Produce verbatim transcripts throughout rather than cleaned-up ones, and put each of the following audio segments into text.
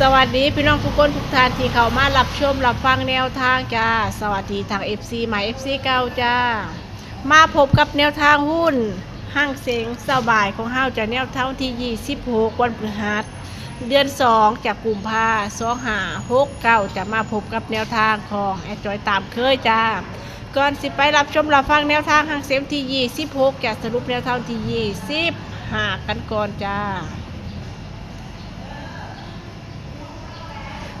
สวัสดีพี่น้องทุกคนทุกท่านที่เข้ามารับชมรับฟังแนวทางจ้า สวัสดีทาง เอฟซี ใหม่ เอฟซี เก่าจ้า มาพบกับแนวทางหุ้นห้างเสงเช้าบ่ายของเฮาจ้า แนวทางที่ยี่สิบหก วันพฤหัส เดือนสอง จากกุมภา สองห้าหกเก้า จะมาพบกับแนวทางของแอดจอยตามเคยจ้า ก่อนสิไปรับชมรับฟังแนวทางห้างเสงที่ยี่สิบหก จะสรุปแนวทางที่ยี่สิบห้ากันก่อนจ้า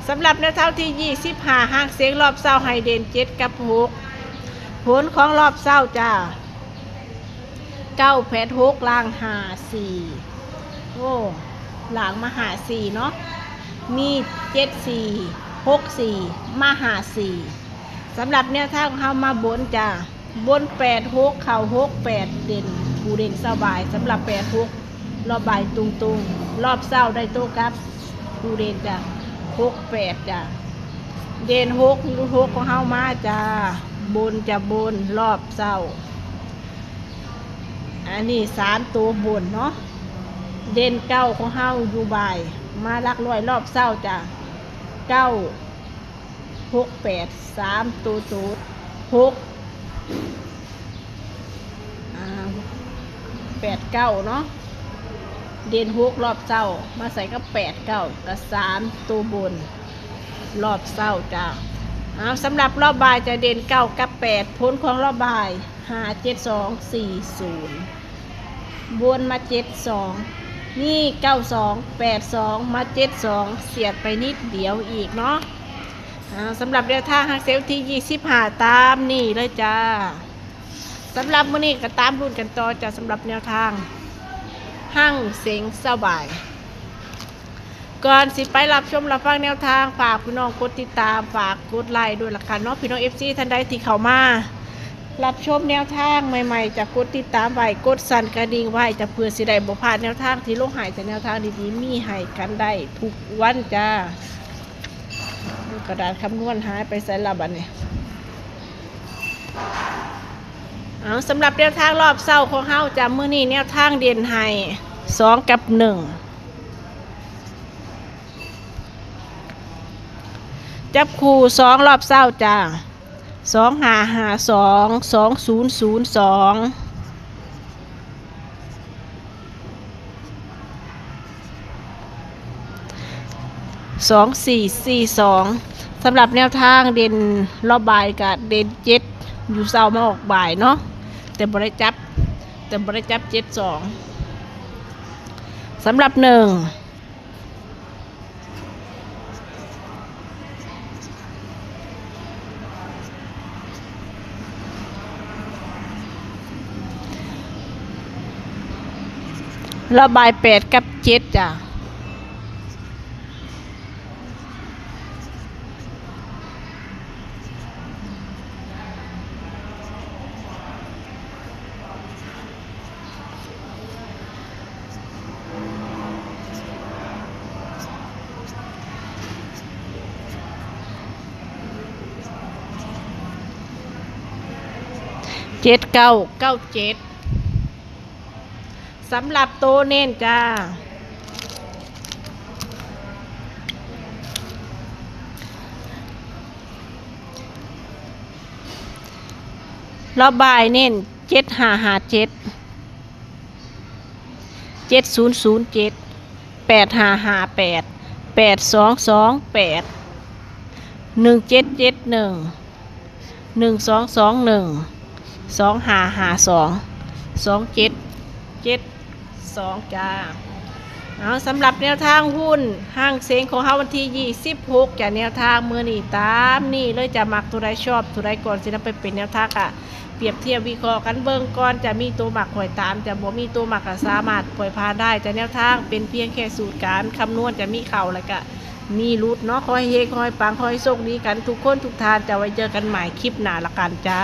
สำหรับแนวทางที่ยี่สิบห้า ห้างเสงรอบเช้าให้เด่นเจ็ดกับหก ผลของรอบเช้าจ้า เก้าแปดหก ล่างห้าสี่ โอ้ ล่างมาห้าสี่เนาะ มีเจ็ดสี่ หกสี่ มาห้าสี่ สำหรับแนวทางของเฮามาบนจ้า บนแปดหก เข้าหกแปด เด่น ผู้เด่นเช้าบ่าย สำหรับแปดหก รอบบ่ายตรงๆ รอบเช้าได้โตกลับ ผู้เด่นจ้ะ หกแปดจ้ะ เด่นหก หกของเฮามาจ้า บนจ้ะ บนรอบเช้า อันนี้สามตัวบนเนาะ เด่นเก้าของเฮาอยู่บ่าย มาหลักร้อยรอบเช้าจ้ะ เก้า หกแปด สามตัวโตด หก อ่า แปดเก้าเนาะ เด่นหกรอบเช้า มาใส่กับแปดเก้า กับสามตัวบน รอบเช้าจ้า เอา สำหรับรอบบ่ายจะเด่นเก้ากับแปด ผลของรอบบ่าย ห้าเจ็ดสอง สี่ศูนย์ บนมาเจ็ดสอง นี่เก้าสอง แปดสอง มาเจ็ดสอง เสียดไปนิดเดียวอีกเนาะ อ่า สำหรับแนวทางห้างเสงที่ยี่สิบห้า ตามนี่เลยจ้า สำหรับมื้อนี้ก็ตามลุ้นกันต่อจ้า สำหรับแนวทางห้างเสงเช้าบ่าย ก่อนสิไปรับชมรับฟังแนวทาง ฝากพี่น้องกดติดตาม ฝากกดไลค์ด้วยละกันเนาะ พี่น้อง เอฟซี ท่านใดที่เข้ามารับชมแนวทางใหม่ๆ จะกดติดตามไว้ กดสั่นกระดิ่งไว้จะเพื่อสิได้บ่พลาดแนวทางที่ลงให้ แต่แนวทางดีๆ มีให้กันได้ทุกวันจ้า กระดาษคำนวณหายไปไสละบัดนี้ เอา สำหรับแนวทางรอบเช้าของเฮาจ้ะ มื้อนี้แนวทางเด่นให้ สอง กับ หนึ่ง จับคู่ สอง รอบเช้าจ้ะ สองห้าห้าสอง สองศูนย์ศูนย์สอง สองสี่สี่สอง สำหรับแนวทางเด่นรอบบ่ายกะเด่นเจ็ด อยู่เช้ามาออกบ่ายเนาะ แต่บ่ได้จับ แต่บ่ได้จับเจ็ดสอง สำหรับหนึ่ง รอบบ่าย แปด กับ เจ็ด จ้ะ เจ็ดเก้า เก้าเจ็ด สำหรับโตเน้นจ้า รอบบ่ายเน้น เจ็ดห้าห้าเจ็ด เจ็ดศูนย์ศูนย์เจ็ด แปดห้าห้าแปด แปดสองสองแปด หนึ่งเจ็ดเจ็ดหนึ่ง หนึ่งสองสองหนึ่ง สองห้าห้าสอง สองเจ็ดเจ็ดสอง จ้า เอา สำหรับแนวทางหุ้นห้างเสงของเฮาวันที่ยี่สิบหกจ้ะ แนวทางมื้อนี้ตามนี่เลยจ้ะ มักตัวใดชอบตัวใดก่อนสินำไปเป็นแนวทางกะ เปรียบเทียบวิเคราะห์กันเบิ่งก่อน จะมีตัวมักค่อยตาม จะบ่มีตัวมักก็สามารถปล่อยผ่านได้ จะแนวทางเป็นเพียงแค่สูตรการคำนวณ จะมีเข้าแล้วก็มีหลุดเนาะ ขอให้เฮง ขอให้ปัง ขอให้โชคดีกันทุกคนทุกท่าน จะไว้เจอกันใหม่คลิปหน้าละกันจ้า